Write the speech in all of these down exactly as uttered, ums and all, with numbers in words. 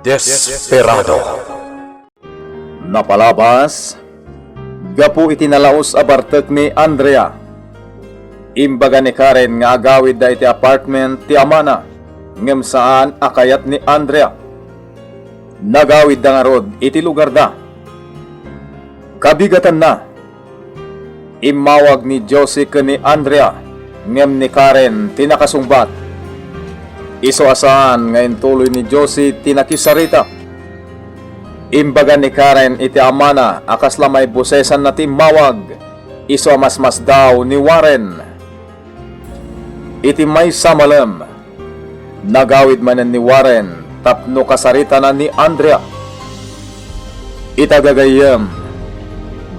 Desperado. Napalabas, gapu iti nalaus a bartek ni Andrea. Imbaga ni Karen nga agawidda iti apartment ti amana, ngem saan a kayat ni Andrea. Nagawidda ngarud iti lugarda. Kabigatanna, immawag ni Josie ken ni Andrea, ngem ni Karen ti nakasungbat. Isu a saan nga intuloy ni Josie ti nakisarita. Imbaga ni Karen iti amana a kasla maibusesanna ti immawag, isu a masmasdaw ni Warren. Iti maysa a malem, nagawid manen ni Warren tapno kasaritana ni Andrea. Ita gagayyem,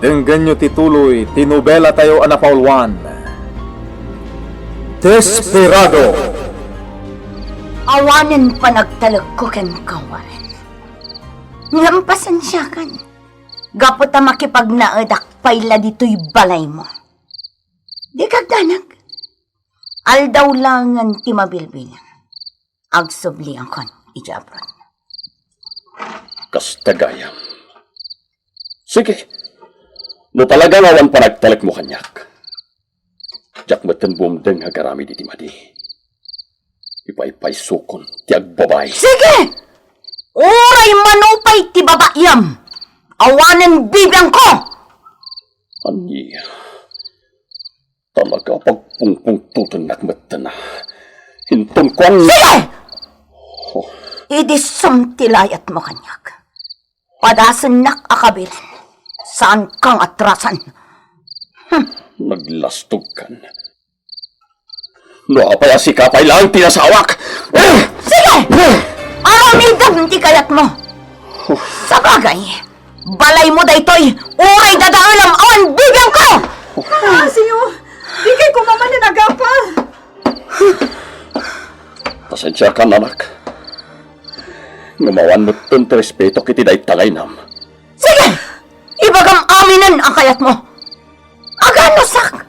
denggenyo ti tuloy ti nobelatayo a napauluan, Desperado! Awanen panagtalekko kenka, Warren. Ngem pasensiakan, gapu ta makipagnaedak pay la ditoy balaymo. Dika agdanag. Aldaw laengen ti mabilbilang. Agsubliakon idiay abroad. Kasta gayam. Sige, no talaga nga awan panagtalekmo kaniak, diak metten bumdeng nga agaramid iti madi. Ipaypaysokon ti agbabai. Sige! Uray mano pay ti babaiem, awanen bibiangko! Ania? Talaga, pagpungpungtotennak metten a. Inton kuan. Sige! Oh. Idi sumti layatmo kaniak, padasennak a kabilen. Saanka nga atrasan. Hmm. Naglastogkan. No apay a sika pay laeng ti nasawak. Sige! Aramidem ti kayatmo. Sabagay, balaymo daytoy, uray dadaelam awan bibiangko! Aasiyo, dikay koma manen agapa. Pasensiakan, anak. Ngem awan metten ti respetok iti dayta nga inam. Sige! Ibagam aminen a kayatmo. Aganusak!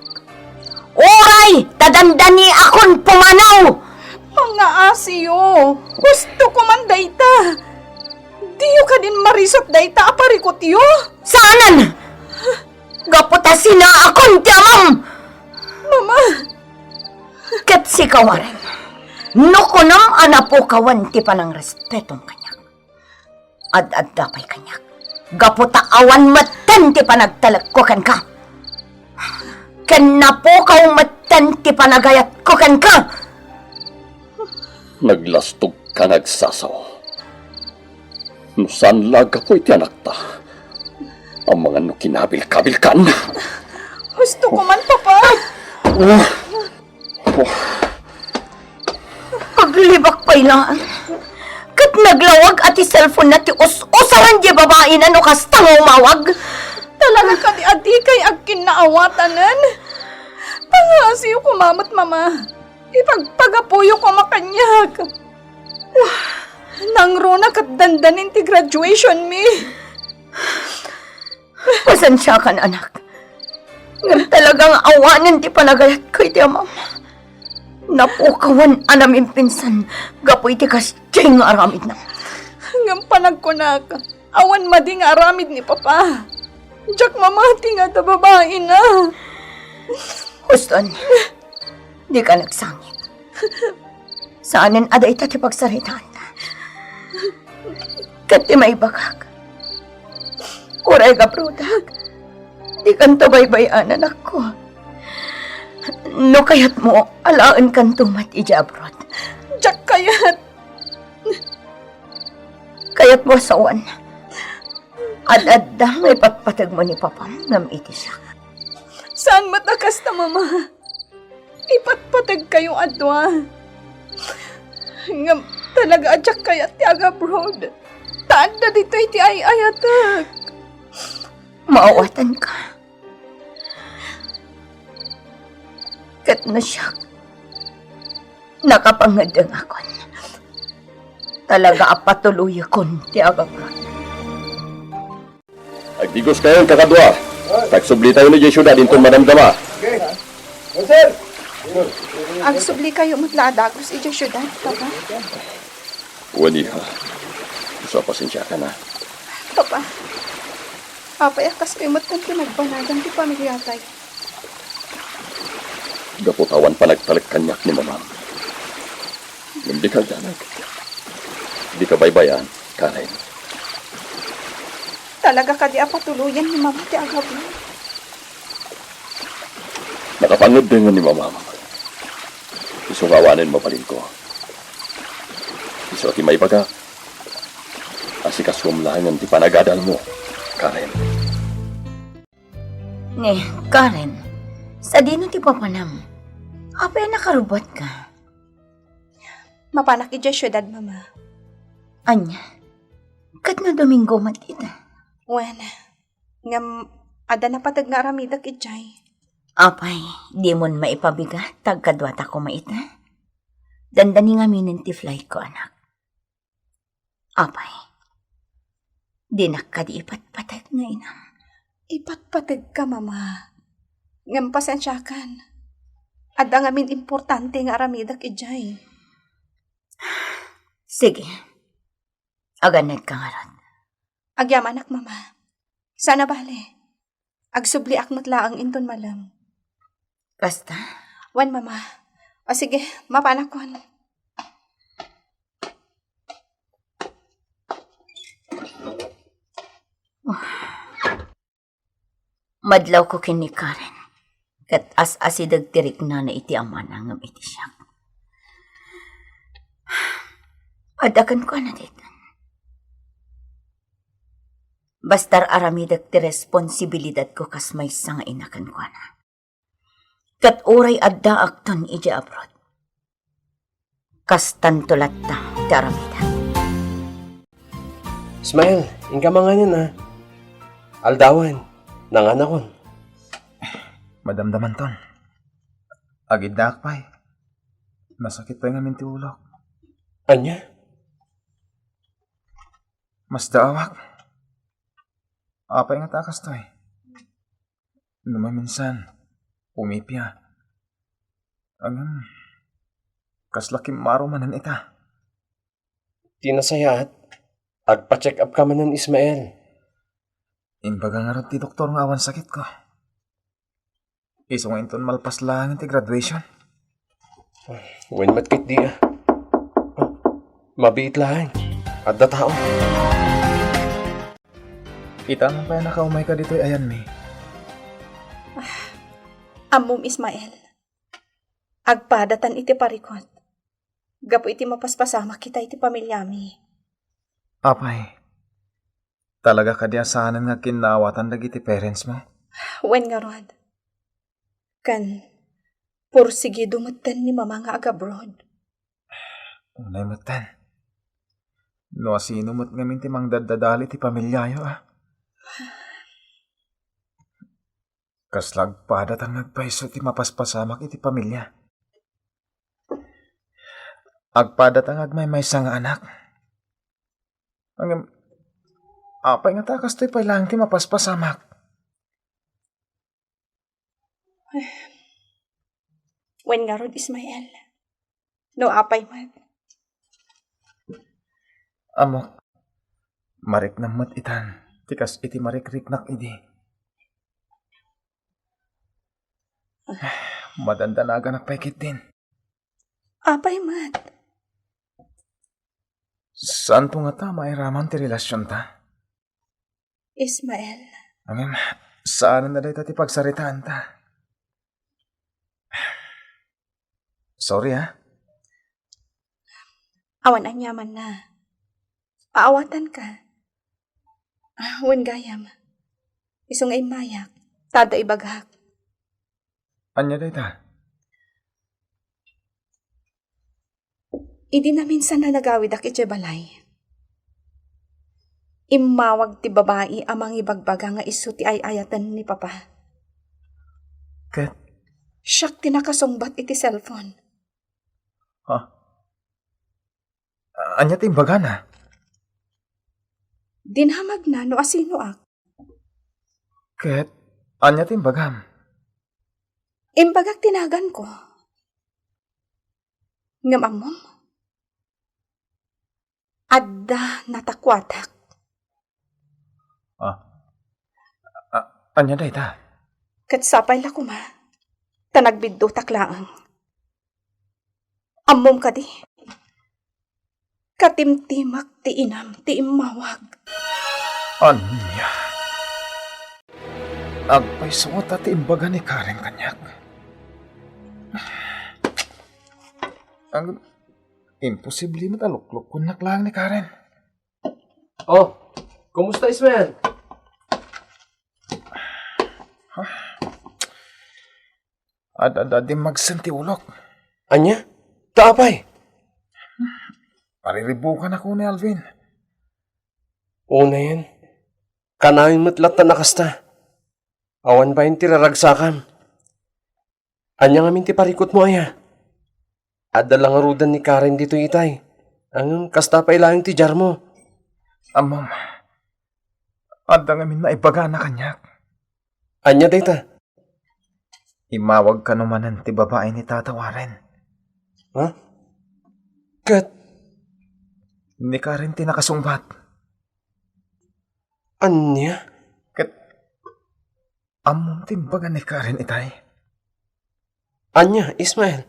Uray ta dandaniakon pumanaw! Mangngaaasiyo, husto koman dayta. Diyo kadin marisut dayta a parikutyo? Saanen! Gapu ta sinaakon ti amam! Mama! Ket sika, Warren, no kunam a napukawan ti panangrespetom kaniak, ad-adda pay kaniak, gapu ta awan metten ti panagtalekko kenka. Ken napukaw metten ti panagayatko kenka. Naglastogka nga agsasaw. No saan la gapu iti anakta, amangan no kinabilkabilkan. Husto koman, Papa. Oh. Aglibak pay laeng. Ket naglawag a ti cellphone-na ti us-usaran diay babaina no kasta nga umawag. Talaga kadi a dikay agkinnaawatanen? Pangaasiyo koma met, Mama. Ipagpagapuyo koma kaniak. Wah, nangruna ket dandanin ti graduation-mi. Pasensiakan, anak. Ngem talaga nga awanen ti panagayatko iti amam. Napukawan a namimpinsan gapu iti kasdiay nga aramidna. Ngem panagkunak, awan madi nga aramid ni Papa. Diak mamati nga adda babaina. Huston, dika nagsangit. Saanen a dayta ti pagsaritaanta. Ket ti maibagak, uray agabrodak, dikanto baybay-an, anakko. No kayatmo, alaenkanto met idiay abroad. Diak kayat. Kayatmo a sawen, ad-adda nga ipatpategmo ni Papam ngem iti siak. Saan met a kasta, Mama. Ipatpategkayo a dua. Ngem talaga a diak kayat ti agabroad. Ta adda ditoy ti ay-ayatek. Maawatanka. Ket no siak, nakapangngedengakon. Talaga a patuloyakon ti agabroad. Agdigoskayon, kakadua. Tagsublitayo idiay siudad inton madamdama. Okay. Yes, sir. Agsublikayo met la a dagus idiay siudad, Papa. Wen, iha. So, pasensiakan a. Papa, apay a kastoy met ti nagbanagan ti pamiliatay? Gapu ta awan panagtalek kaniak ni mamam. Ngem dika agdanag. Dika baybay-an, Karen. Talaga kadi a patuloyen ni mama ti agablo? Nakapangeddeng ni mamam. Isu nga awanen mabalinko. Isu a ti maibaga a sikasuam laengen ti panagadalmo, Karen. Ni Karen, sadino ti papanam? Apay a nakarubat ka? Mapanak idiay siudad, Mama. Ania? Ket no Domingo met ita? Wen, ngem adda napateg nga aramidek idiay. Apay, dimon maipabigat ta agkaduata koma ita? Dandani ngaminen ti flight ko, anak. Apay, dinak kadi ipatpateg nga inam. Ipatpategka, Mama. Ngem pasensiakan. Adda ngamin importante nga aramidek idiay. Sige. Agannadka ngarud. Agyamanak, Mama. Saan a bale. Agsubliak met laeng inton malem. Kasta? Wen, Mama. O sige, mapanakon. Madlawko ken ni Karen, ket as-asideg ti riknana iti amana ngem iti siak. Adda kenkuana daytan. Basta aramidek ti responsibilidadko kas maysa nga ina kenkuana. Ket uray addaakton idiay abroad, kastanto latta ti aramidek. Ismael, inka manganen a. Aldawen, nanganakon. Madamdamanton. Agiddaak pay. Masakit pay ngamin ti ulok. Ania? Masdaawak. Apay ngata a kastoy? No maminsan, pumipia. Ngem, kasla kimmaro manen ita. Ti nasayaat, agpa-check up ka manen, Ismael. Imbaga ngarud ti doktor nga awan sakitko. Isu nga inton malpas laeng ti graduation. Wen met ketdi a. Mabiit laeng. Adda tao. Ita man pay a nakaumayka ditoy ayanmi. Ah, ammom, Ismael. Agpadatan iti parikut. Gapu iti mapaspasamak kita iti pamiliami. Apay, talaga kadi a saanen nga agkinnaawatan dagiti parents mo? Wen ngarud. Ken, pursigido metten ni mama nga agabroad. Unay metten. No asino met ngamin ti mangdaddadal iti pamiliayo, a? Kasla agpadatan nga agpayso ti mapaspasamak iti pamilia. Agpadatan nga agmaymaysa nga anak. Ngem, apay ngata a kastoy pay laeng ti mapaspasamak? Wen ngarud, Ismael. No apay met. Ammok, mariknam met itan, ti kas iti marikriknak idi. Madandanaganak pay ketdin. Apay met? Saanto ngata a mairaman ti relasionta? Ismael. Ngem, saanen a dayta ti pagsaritaanta. Sorry, a. Awan aniamanna. Aawatanka. Ah, wen gayam. Isu nga immayak, ta adda ibagak. Ania dayta? Idi naminsan a nagawidak idiay balay, immawag ti babai a mangibagbaga nga isu ti ay-ayaten ni Papa. Ket? Siak ti nakasungbat iti cellphone. Ha? Ania ti imbagana? Dinamagna no asinoak. Ket ania ti imbagam? Imbagak ti naganko. Ngem ammom? Adda natakuatak. Ah, a-, ania dayta? Ket sapay la koma, ta nagbiddutak laeng. Ammom kadi? Katimtimak ti inam ti immawag. Ania? Agpayso ta ti imbaga ni Karen kaniak. Ag-, imposible met a luklukkuennak laeng ni Karen. Oh, kumusta, Ismael? Ad-, ad-, adda dimmagsen ti ulok. Ania? Ta apay? Mariribukan ako ni Alvin. Unayen, kanayon met latta a kasta. Awan bain ti raragsakam. Ania ngamin ti parikutmo, aya? Adda la ngaruden ni Karen ditoy itay. Ngem kasta pay laeng ti diarmo. Ammom, adda ngamin naibagana kaniak. Ania dayta? Immawag kano manen ti babai ni Tata Warren. Ha? Ket? Ni Karen ti nakasungbat. Ania? Ket ammom ti imbaga ni Karen itay? Ania, Ismael?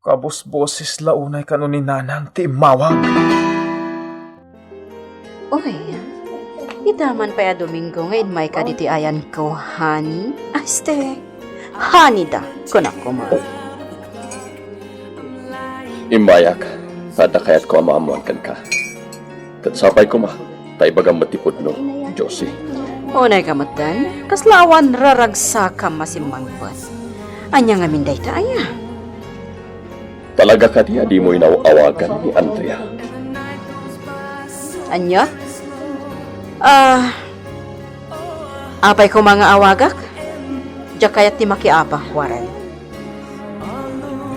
Kabusboses la unay kano ni Nanang ti immawag. Uy, ita man pay a Domingo nga immayka ditoy ayanko, honey. Aste, honey da, kunak koma. Immayak, ta adda kayatko a maammoan kenka. Ket sapay koma, ta ibagam met ti pudno, Josie. Unayka metten, kasla awan raragsakam a simmangpet. Ania ngamin dayta, aya? Talaga kadi a dimo inaw-awagan ni Andrea? Ania? Ah, apay koma nga awagak? Diak kayat ti makiapa, Warren.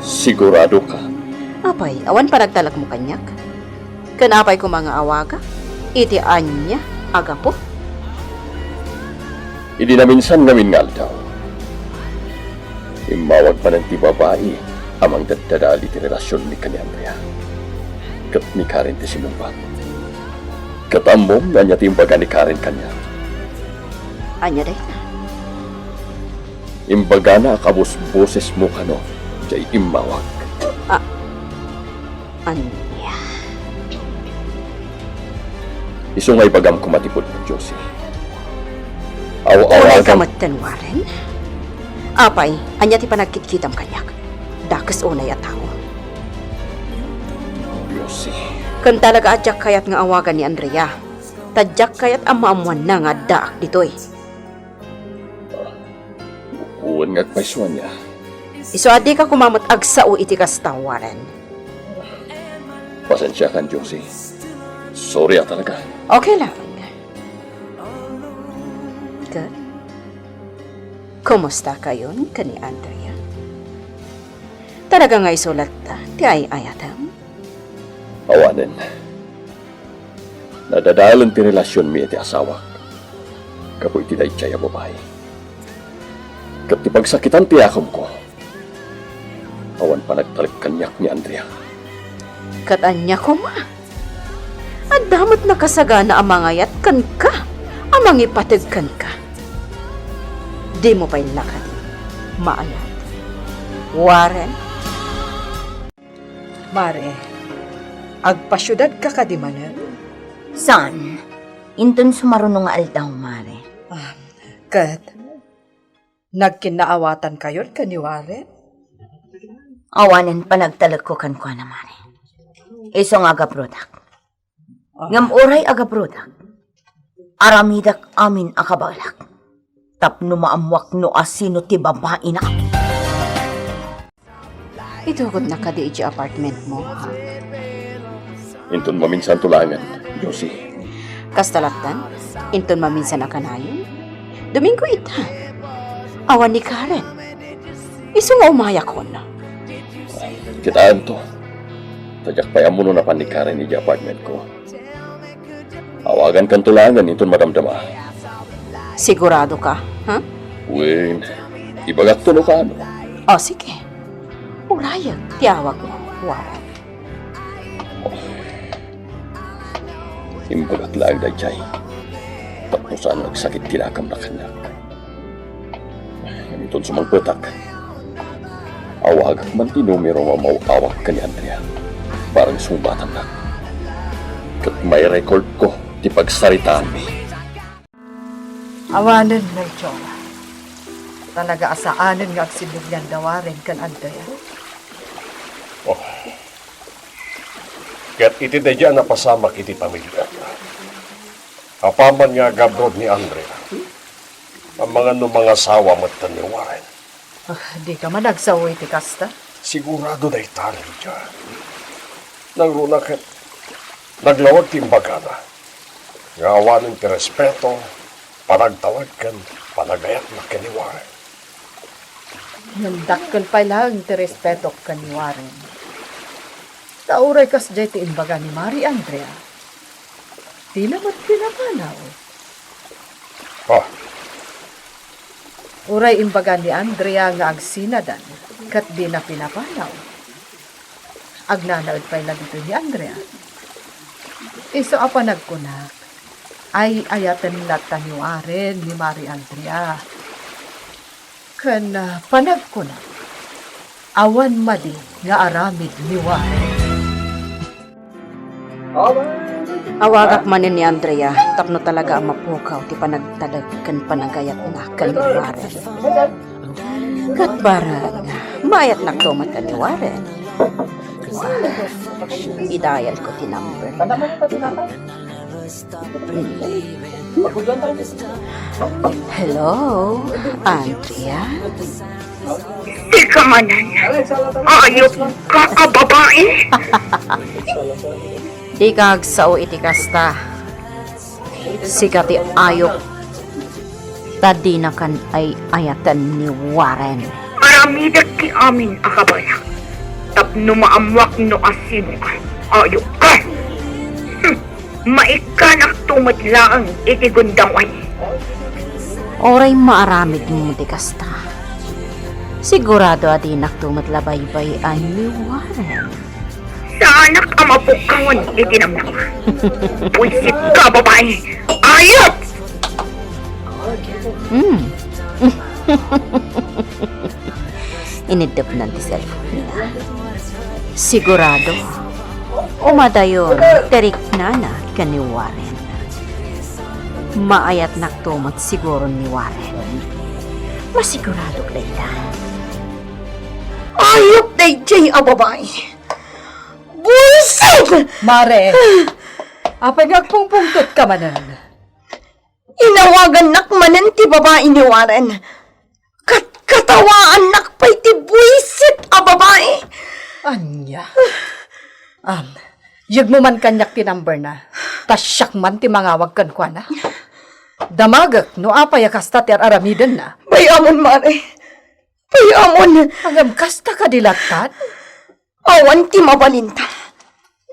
Sigurado ka? Apay, awan panagtalekmo kaniak? Ken apay koma nga awagak iti ania a gapu? Idi naminsan ngamin nga aldaw, immawag manen ti babai a mangdaddadael iti relasionmi ken ni Andrea. Ket ni Karen ti simmungbat. Ket ammom no ania ti imbaga ni Karen kaniak? Ania dayta? Imbagana a kabusbosesmo kano diay immawag. A-, ania? Isu nga ibagam koma ti pudno, Josie. Aw-awagan. Unayka metten, Warren? Apay, ania ti panagkitkitam kaniak? Dakes unay a tao. Josie. Ken talaga a diak kayat nga awagan ni Andrea. Ta diak kayat a maammoanna nga addaak ditoy. Wen nga agpayso ania? Isu a dika koma met agsao iti kasta, Warren. Pasensiakan, Josie. Sorry a talaga. Okay lang. Ket, kumusta kayon ken ni Andrea? Talaga nga isu latta ti ay-ayatem? Awanen. Nadadaelen ti relasionmi iti asawak gapu iti daydiay a babai. Ket ti pagsakitan ti akumko, awan panagtalek kaniak ni Andrea. Ket ania koma? Adda met nakasagana a mangayat kenka, a mangipateg kenka. Dimo pay la kadi maayat, Warren? Mare, agpasiudadka kadi manen? Saan? Inton sumaruno nga aldaw, Mare. Ah, ket nagkinnaawatankayon ken ni Warren? Awanen panagtalekko kenkuana, Mare. Isu nga agabrodak. Ah. Ngem uray agabrodak, aramidek amin a kabaelak. Tapno maammoak no asino ti babaina. Itugotna kadi idiay apartmentmo, ha? Inton maminsanto laengen, Josie. Kasta lattan, inton maminsan a kanayon, Domingo ita. Awan ni Karen. Isu nga umayakon. Kitaento. Ta diak pay ammo no napan ni Karen idiay apartmentko. Awagankanto laengen inton madamdama. Sigurado ka, ha? Wen, ibagakto no kaano. O, sige. Urayek ti awagmo, Warren. Imbagak laeng daydiay tapno saan nga agsakit ti nakamna kaniak. Ngem inton sumangpetak, awagak man ti numero nga umaw-awag ken ni Andrea para nga sungbatannak. Ket mairekordko ti pagsaritaanmi. Awanen, Melchora. Talaga a saanen nga agsinnublianda Warren ken Andrea. Oh. Ket iti daydiay a napasamak iti pamiliana, apaman nga agabroad ni Andrea, amangan no mangasawa metten ni Warren. Ah, dika man agsao iti kasta? Sigurado dayta, Lydia. Nangruna ket naglawag ti imbagana nga awanen ti respeto, panagtalek ken panagayatna ken ni Warren. Ngem dakkel pay laeng ti respetok ken ni Warren. Ta uray kasdiay ti imbaga ni Mari Andrea, dina met pinapanaw. Ah. Uray imbaga ni Andrea nga agsinadan ket dina pinapanaw, agnanaed pay la ditoy ni Andrea. Isu a panagkunak, ay-ayaten latta ni Warren ni Mari Andrea. Ken, ah, panagkunak, awan madi nga aramid ni Warren. Awagak manen ni Andrea tapno talaga a mapukaw ti panagtalek ken panagayatna ken ni Warren. Ket bareng, maayatnakto met ken ni Warren. Idayalko ti number. Hello, Andrea? Sika manen, ayupka a babai? Dika agsao iti kasta. Sika ti ayup, ta dinakan ay-ayaten ni Warren. Aramidek ti amin a kabaelak tapno maammoak no asinoka. Ayupka! Hmm. Maikkanakto met laeng iti gundaway. Uray maaramidmo ti kasta, sigurado a dinakto met la baybay-an ni Warren. Saanak a mapukawan iti namnama. Buisit ka, babai! Ayup! Hmm. Iniddepnan ti cellphone-na. Sigurado, umadayon ti riknana ken ni Warren. Maayatnakto met siguro ni Warren. Masiguradok dayta. Ayup daydiay a babai! Buisit! Mare, apay nga agpungpungtot ka manen? Inawagannak manen ti babai ni Warren. Kat-, katawaannak pay ti buisit a babai. Ania? Am, yegmo man kaniak ti number-na. Ta siak man ti mangawag kenkuana. Damagek no apay a kasta ti ar-aramidenna. Bay-amon, Mare. Bay-amon. Ngem kasta kadi latta? Awan ti mabalinta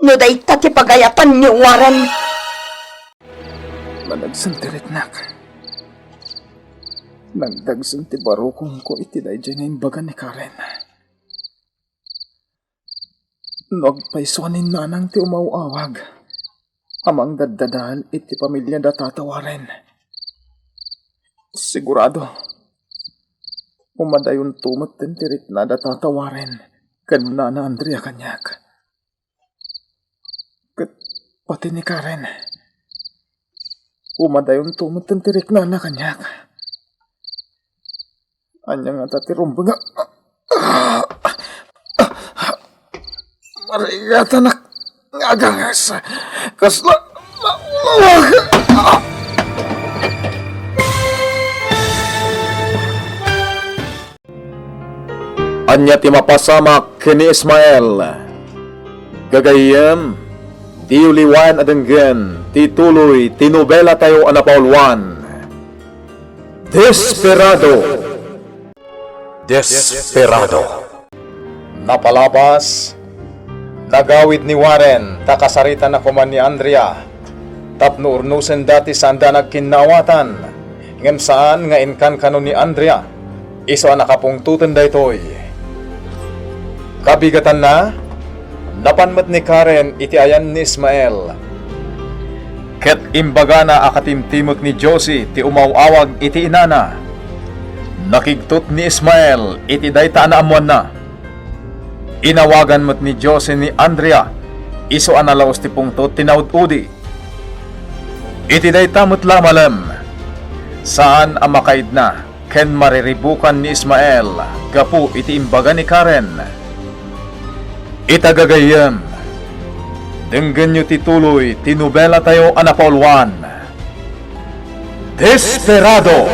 no dayta ti pagayatan ni Warren. Managsen ti riknak. Nagdagsen ti barukongko iti daydiay nga imbaga ni Karen. No agpayso a ni nanang ti umaw-awag a mangdaddadael iti pamiliada Tata Warren, sigurado, umadayonto metten ti riknada Tata Warren ken Nana Andrea kaniak. Ket pati ni Karen, umadayonto metten ti riknana kaniak. Ania ngata ti rumbeng a, marigatanak nga aganges. Kasla naulawak. Ania ti mapasamak ken ni Ismael? Gagayyem, diyo liwayan a denggen ti tuloy ti nobelatayo a napauluan, Desperado. Desperado. Napalabas, nagawid ni Warren ta kasaritana koma ni Andrea tapno urnosenda ti saanda a nagkinnaawatan, ngem saan nga inkankano ni Andrea isu a nakapungtoten daytoy. Kabigatanna, napan met ni Karen iti ayan ni Ismael. Ket imbagana a katimtimek ni Josie ti umaw-awag iti inana. Nakigtot ni Ismael iti dayta a naammoanna. Inawagan met ni Josie ni Andrea, isu a nalaus ti pungtot ti naud-udi. Iti dayta met la a malem, saan a makaidna ken mariribukan ni Ismael gapu iti imbaga ni Karen. Ita gagayyem, denggenyo ti tuloy ti nobelatayo a napauluan, Desperado!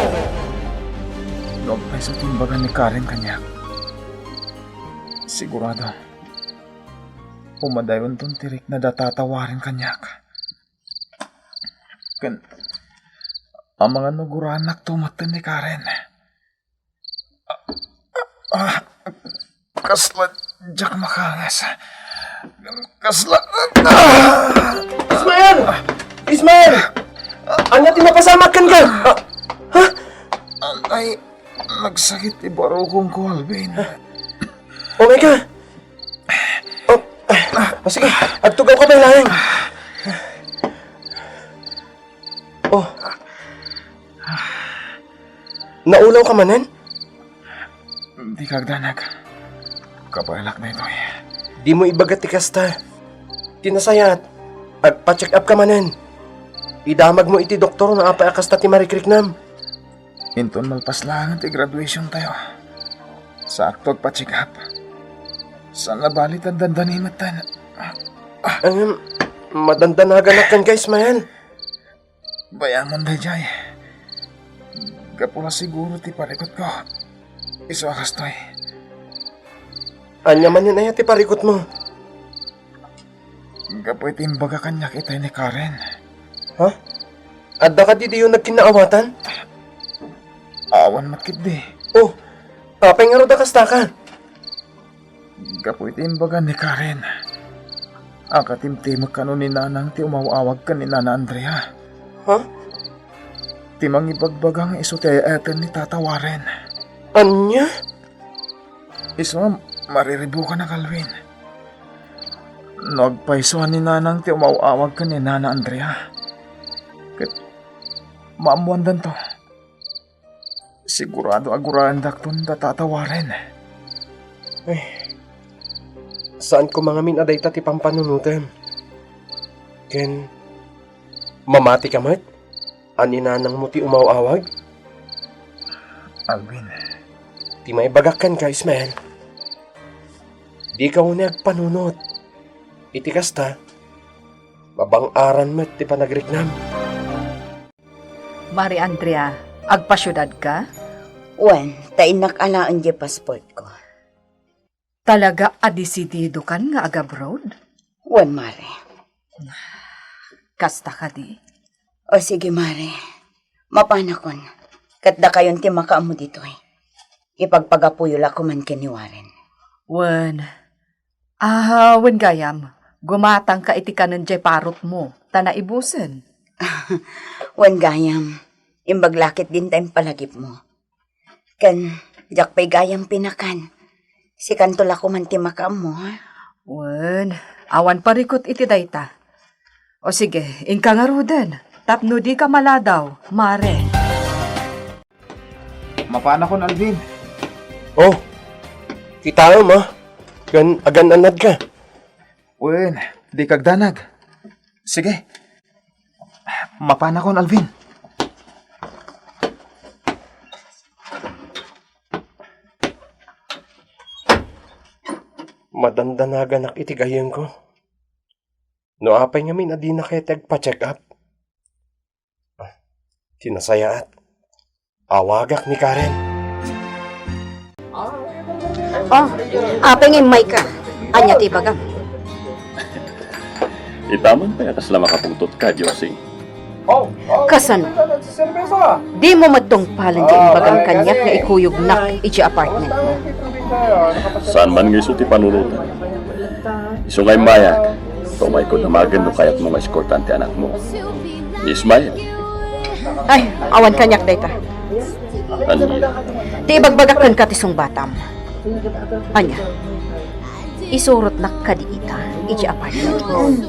No agpayso ti imbaga ni Karen kaniak, sigurado, umadayonton ti rikna da Tata Warren kaniak. Ken amangan no guraennakto metten ni Karen. Ah, kasla diak makangas. Kasla, ah! Ismael! Ismael! Ania ti napasamak kenka? Ah, ha? Ay, nagsakit ti barukongko, Alvin. Oh my God! Oh, ah, sige, agtugawka pay laeng. Oh. Naulawka manen? Dika agdanag. Kabaelak daytoy. Dimo ibaga ti kasta. Ti nasayaat, agpa-check up ka manen. Idamagmo iti doktor no apay a kasta ti marikriknam. Inton malpas laengen ti graduationtayo, saakto agpa-check up. Saan a bali ta dandani metten. Ngem, madandanaganak kenka, Ismael. Bayamon daydiay. Gapu la siguro ti parikutko. Isu a kastoy. Ania manen aya ti parikutmo? Gapu iti imbaga kaniak itay ni Karen. Ha? Adda kadi diyo nagkinnaawatan? Awan met ketdi. Oh, apay ngarud a kastaka? Gapu iti imbaga ni Karen, akatimtimek kano ni Nanang ti umaw-awag ken ni Nana Andrea. Ha? Ti mangibagbaga nga isu ti ay-ayaten ni Tata Warren. Ania? Isu a mariribukanak, Alvin. No agpayso a ni Nanang ti umaw-awag ken ni Nana Andrea, ket maammoandanto, sigurado a guraendakton da Tata Warren. Ay, saan koma ngamin a dayta ti pampanunotem. Ken mamatika met a ni Nanangmo ti umaw-awag? Alvin. Ti maibagak kenka, Ismael, dika unay agpanunot. Iti kasta, mabang-aran met ti panagriknam. Mare Andrea, agpasiudadka? Wen, ta innak alaen diay passportko. Talaga a desididokan nga agabroad? Wen, Mare. Kasta kadi? O sige, Mare. Mapanakon. Ket dakayon ti makaammo ditoy. Ipagpagapuyo la koman ken ni Warren. Wen. Ah, wen gayam, gumatangka iti kanen diay parutmo, ta naibusen. Wen gayam, imbag la ketdin ta impalagipmo. Ken, diak pay gayam pinakan. Sikanto la koman ti makaammo, ha? Wen, awan parikut iti dayta. O sige, inka ngaruden, tapno dika maladaw, Mare. Mapanakon, Alvin. Oh, kitaem, ah. Ken agan-anadka. Wen, dika agdanag. Sige. Mapanakon, Alvin. Madandanaganak iti gayyemko. No apay ngamin a dina kayat ti agpa-check up? Ah, ti nasayaat, awagak ni Karen. Oh, apay nga immayka? Ania ti ibagam? Itaman pay a kasla makapungtotka, Josie. Kasano? Dimo met tungpalen ti imbagam kaniak nga ikuyognak idiay apartmentmo? Saan man nga isu ti panunotem? Isu nga immayak, ta umayko damagen no kayatmo nga eskortan ti anakmo. Ni Ismael. Ay, awan kaniak dayta. Ania? Ti ibagbagak kenka ti sungbatam. Ania? Isurotnak kadi ita idiay apartmentmo.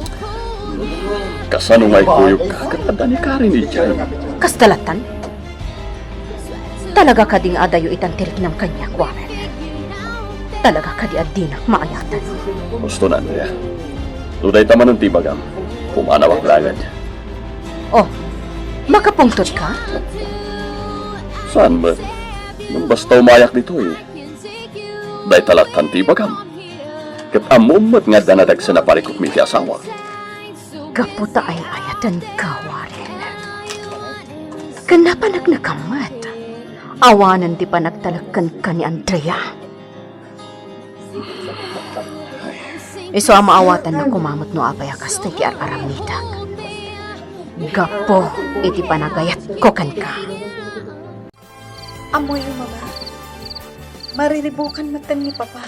Kasano nga ikuyogka ket adda ni Karen idiay? Kasta lattan? Talaga kadi nga adayo itan ti riknam kaniak, Warren? Talaga kadi a dinak maayatan? Husto, Andrea. No dayta manen ti ibagam, pumanawak laeng. Oh, makapungtot ka? Saan met? Ngem basta umayak ditoy, dayta lattan ti ibagam. Ket ammom met nga adda nadagsen a parikutmi ti asawa. Gapu ta ay-ayatenka, Warren. Ken napaneknekam met. Awanen ti panagtalek kenka ni Andrea. Isu a maawatannak koma met no apay a kastoy ti ar-aramidek. Gapu iti panagayatko kenka. Ammoyo, Mama. Mariribukan metten ni Papa.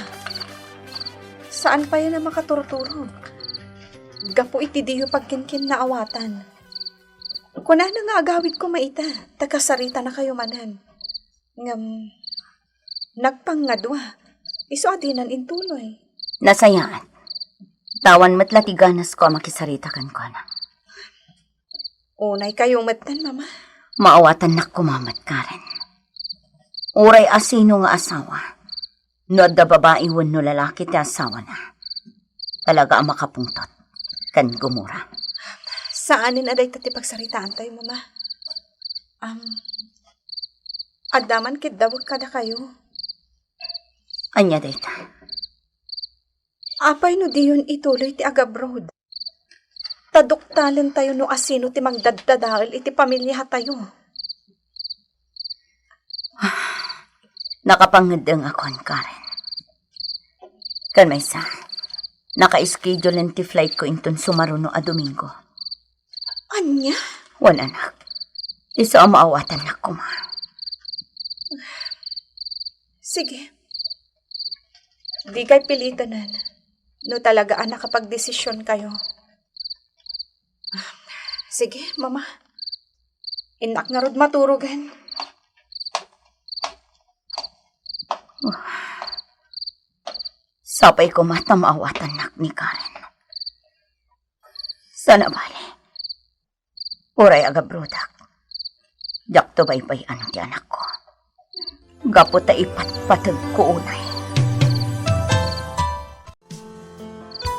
Saan pay a makaturturog. Gapu iti diyo pagkinkinnaawatan. Kunana nga agawid koma ita, ta kasaritanakayo manen. Ngem, nagpangngadua. Isu a dinan intuloy. Nasayaat. Awan met la ti ganasko a makisarita kenkuana. Unaykayo metten, Mama. Maawatannak koma met, Karen. Uray asino nga asawa, no adda babai wenno lalaki ti asawana, talaga a makapungtot ken gumura. Saanen a dayta ti pagsaritaantayo, Mama. Am, adda man kiddawek kadakayo. Ania dayta? Apay no diyon ituloy ti agabroad? Ta duktalentayo no asino ti mangdaddadael iti pamiliatayo. Nakapangngeddengakon, Karen. Ken maysa, naka-schedulen ti flightko inton sumaruno a Domingo. Ania? Wen, anak. Isu a maawatannak koma. Sige. Dikay pilitenen no talaga a nakapagdesisionkayo. Sige, Mama. Innak ngarud maturogen. Sapay koma ta maawatannak ni Karen. Sana bale. Uray agabrodak, diakto baybay-an ti anakko. Gapu ta ipatpateg ko unay.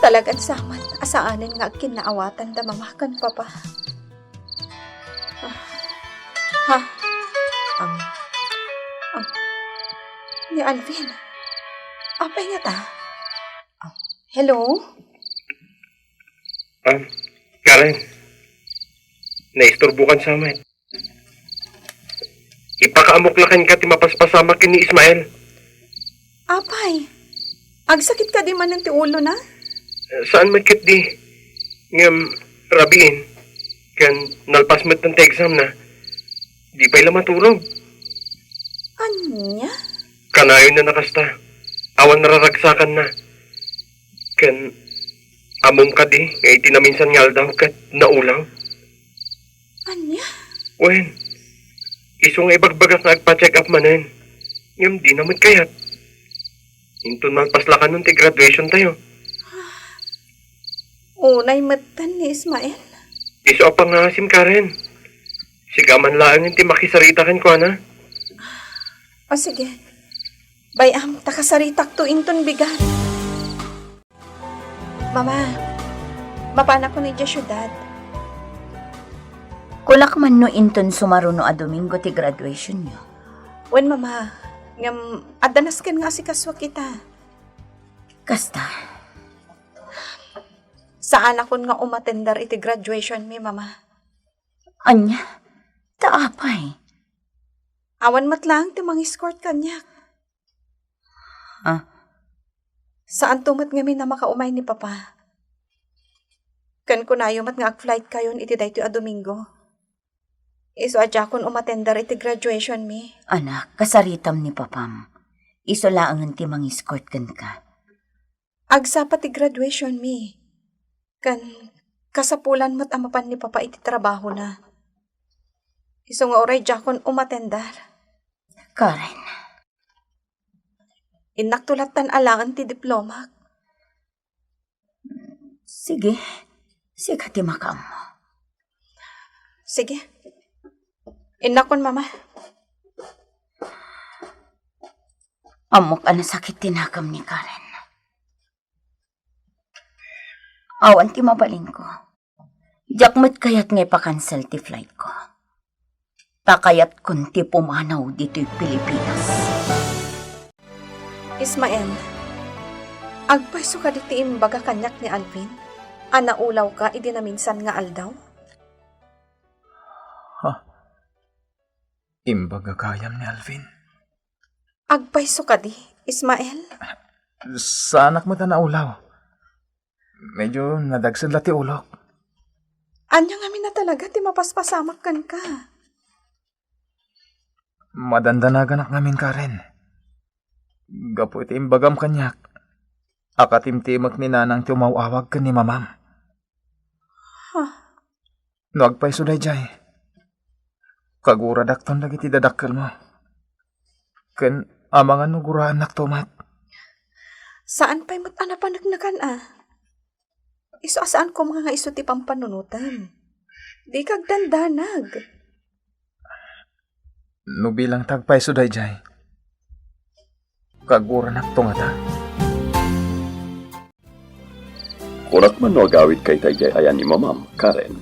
Talagan samat a saanen nga agkinnaawatan da Mama ken Papa. Ah. Ha? Ang, ang, ni Alvin. Apay ngata? Ah, hello? Ah, Karen, naisturbokan sa met. Ipakaamok la kenka ti mapaspasamak ken ni Ismael. Apay, agsakit kadi manen ti ulona? Eh, saan met ketdi. Ngem, rabiin, ken nalpas met ti exam na. Di pay la maturog. Ania? Kanayon na nakasta. Awan nararagsakan na. Ken, ammom kadi nga iti naminsan nga aldaw ket naulaw? Ania? Wen, isu nga ibagbagak nga agpa-check up manen. Ngem di na met kayat. Inton malpaslakanon ti graduation tayo. Unay metten ni Ismael. Isu a pangngaasim, Karen. Sika man laengen ti makisarita kenkuana. O sige. Bay-am, ta kasaritakto inton bigat. Mama, mapanakon idiay siudad. Kunak man no inton sumaruno a Domingo ti graduationyo. Wen, Mama, ngem adda nasken nga asikasuak ita. Kasta. Saanakon nga umatender iti graduationmi, Mama. Ania? Ta apay? Awan met laeng ti mang-escort kaniak. Ah. Saanto met ngamin a makaumay ni Papa. Ken kunayo met nga ag-flightkayon iti daytoy a Domingo. Isu a diakon umatender iti graduationmi. Anak, kasaritam ni Papam. Isu laengen ti mang-escort kenka. Agsapa ti graduationmi. Ken kasapulan met a mapan ni Papa iti trabahona. Isu nga uray diakon umatender. Karen. Innakto lattan alaen ti diplomak. Sige. Sika ti makaammo. Sige. Innakon, Mama. Ammok a nasakit ti nakemmi, Karen. Awan ti mabalinko. Diak met kayat nga ipakansel ti flightko. Ta kayatkon ti pumanaw ditoy Pilipinas. Ismael, agpayso kadi ti imbaga kaniak ni Alvin a naulawka idi naminsan nga aldaw? Ha? Imbaga gayam ni Alvin? Agpayso kadi, Ismael? Saanak met a naulaw. Medyo nadagsen la ti ulok. Ania ngamin a talaga ti mapaspasamak kenka? Madandanaganak ngamin, Karen. Gapu iti imbagam kaniak a katimtimek ni nanang ti umaw-awag ken ni mamam. Huh. No agpayso daydiay, kaguradakton dagiti dadakkelmo. Ken amangan no guraennakto met. Saan pay met a napaneknekan a. Isu a saan koma nga isu ti pampanunotem. Dika agdandanag. No bilang ti agpayso daydiay, kaguranakto ngata. Kunak man no agawidka iti ayan ni mamam, Karen.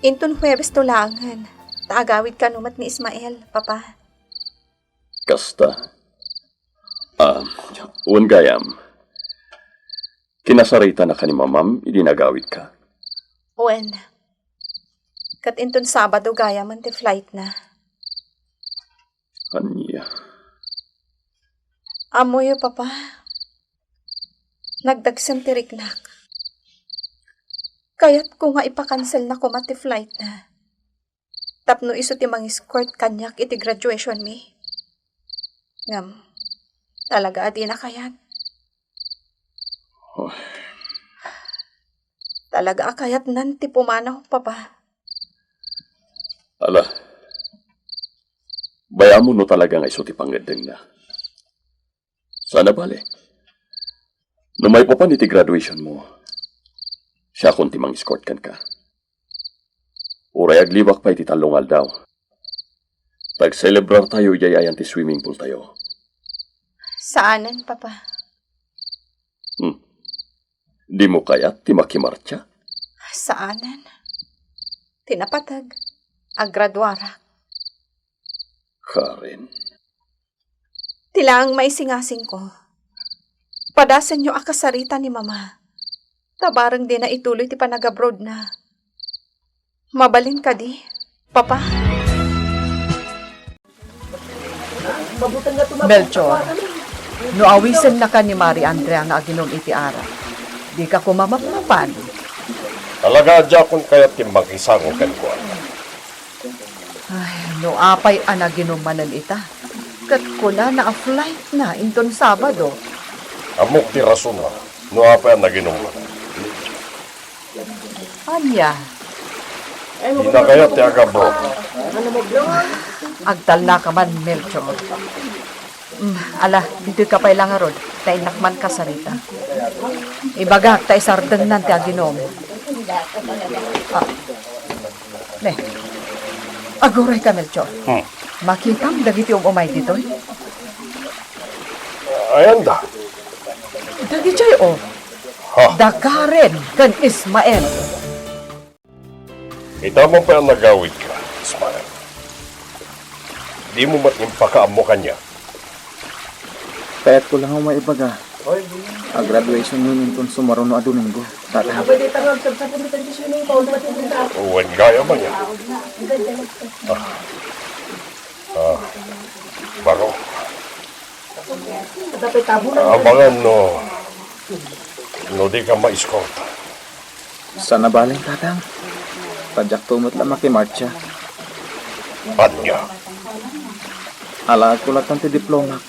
Inton Huwebes to laengen, ta agawidka no met ni Ismael, Papa. Kasta. Ah, wen gayam. Kinasaritanaka ni mamam idi nagawidka? Wen. Ket inton Sabado gayamen ti flightna. Ania? Ammoyo, Papa. Nagdagsen ti riknak. Kayatko nga ipakanselna koma ti flightna. Tapno isu ti mangiscort kaniak iti graduationmi. Ngem, talaga a dina kayat. Oh. Talaga a kayatnan ti pumanaw, Papa. Ala, bayamon no talaga nga isu ti pangngeddengna. Saan a bale. No maipapan iti graduation mo, siakon ti mangiscort kenka. Uray aglibak pay iti tallo nga aldaw. Tagselebrartayo idiay ayan ti swimming pool tayo. Saanen, Papa. Hmm. Dimo kayat ti makimartsa? Saanen. Ti napateg, agraduarak. Karen. Ti laeng maisingasingko, padasenyo a kasarita ni Mama. Ta bareng dina ituloy ti panagabroadna. Mabalin kadi, Papa? Melchor, no awisennaka ni Mari Andrea nga aginom iti arak, dika koma mapmapan. Talaga a diakon kayat ti makisango kenkuana. Ay, no apay a naginom manen ita, ket kunana a flightna inton Sabado. Ammok ti rasonna no apay a naginom manen. Ania? Dina kayat ti agabroad. Agtalnaka man, Melchor. Mm, ala, ditoy ka pay la ngarud, ta innak man kasarita. Ibagak ta isardengnan ti aginom. Ah. Ne. Aguray ka, Melchor. Hmm. Makitam dagiti um-umay ditoy? Ayanda? Dagidiay, oh. Ha? Da Karen ken Ismael. Ita man pay a nagawidka, Ismael. Dimo met impakaammo kaniak. Kayatko lang a maibaga a graduation mi inton sumaruno a Domingo, Tatang. Wen gayam aya. Ah. Ah. Baro. Amangan no, no dika ma-escort. Saan a bale, Tatang. Ta diakto met la makimartsa. Ania? Alaagko lattan ti diplomak.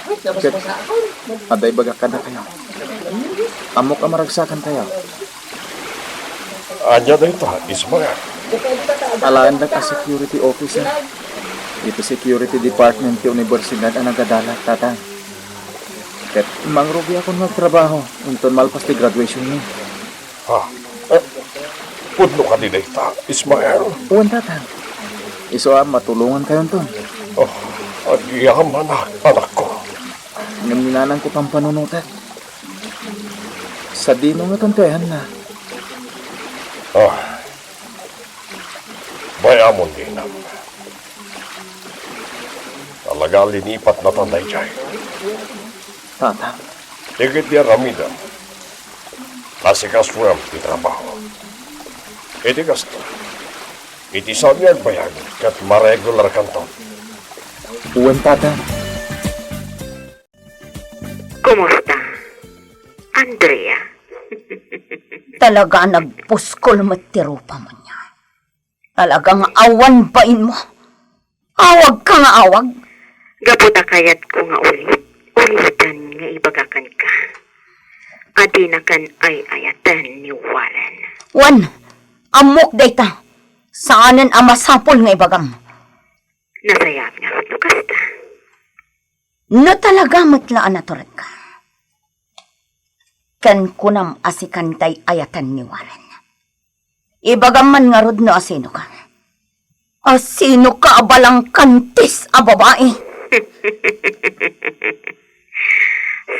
Ket adda ibagak kadakayo. Ammok a maragsakankayo. Ania dayta, Ismael? Alaendak a security officer iti security department ti universidad a nagadalat, Tatang. Ket mangrugiakon nga agtrabaho inton malpas ti graduation mi. Ha? Pudno kadi dayta, Ismael? Wen, Tata. Isu a matulongankayonton. Oh, agyamanak, anakko. Ngem ni nanangko pampanunotek. Sadino ngaton ti ayanna? Ah, bay-amon, inam. Talaga, linipatnatan daydiay. Tata. Dagiti aramidem, asikasuem ti trabaho. Iti kasta, iti saan nga agbayag ket maregularkanton. Wen, Tata. Kumusta, Andrea? Talaga a nagpuskol met ti rupam ania. Talaga nga awan bainmo. Awagka nga awag. Gapu ta kayatko nga ulit, ulidan nga ibaga kenka a dinakan ay-ayaten ni Warren. Wen, ammok dayta. Saanen a masapul nga ibagam. Nasayaat ngarud no kasta. No talaga met la a naturedka, ken kunam a sikan ti ay-ayaten ni Warren. Ibagam man ngarud no asinoka. Asinoka a balangkantis a babai?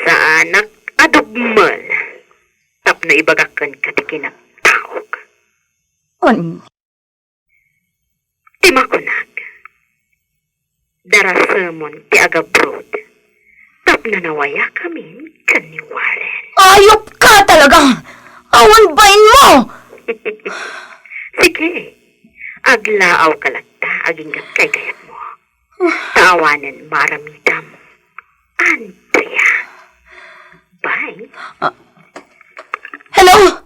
Saanak a dugmel tapno ibagak kenka ti kinataok. Ania? Ti makunak, darasemon ti agabrod tapno nawayakamin ken ni Warren. Ayupka talaga! Awan bainmo! Sige, aglaawka latta agingga ti kaykayatmo. Ta awanen maaramidam. Andrea. Bye. Ah. Hello?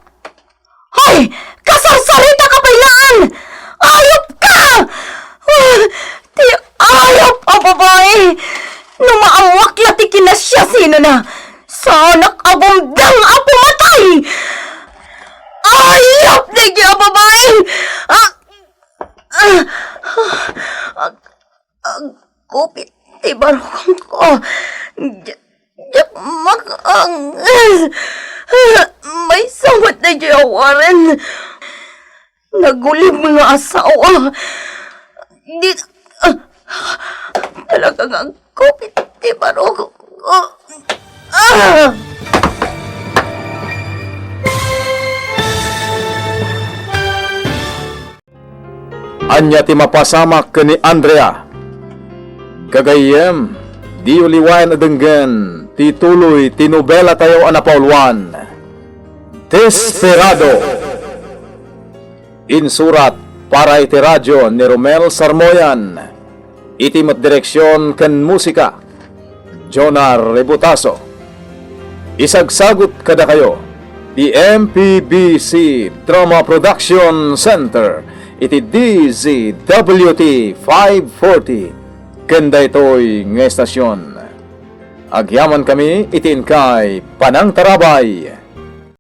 Hoy! Kasarsaritaka pay laeng! Ayupka! Ah, ti ayup a babai! No maammoak la ti kinasiasinona, saanak a bumdeng a pumatay! Ayup daydi a babai! Ah! Ah! Ah! Agkupit ti barukongko. Di-, diak makaanges. Maysa met daydiay a Warren. Nagulib nga asawa. Di, ah, talaga nga agkupit ti barukongko. Ah! Ania ti mapasamak ken ni Andrea? Gagayyem, diyo liwayan a denggen ti tuloy ti nobelatayo a napauluan, Desperado. Insurat para iti radio ni Romel Sarmoyan. Iti met direksion ken musika, Jonar Rebutaso. Isagsagut kadakayo ti M P B C Drama Production Center iti D Z W T five forty ken daytoy nga estasion. Agyamankami iti inkay panangtarabay.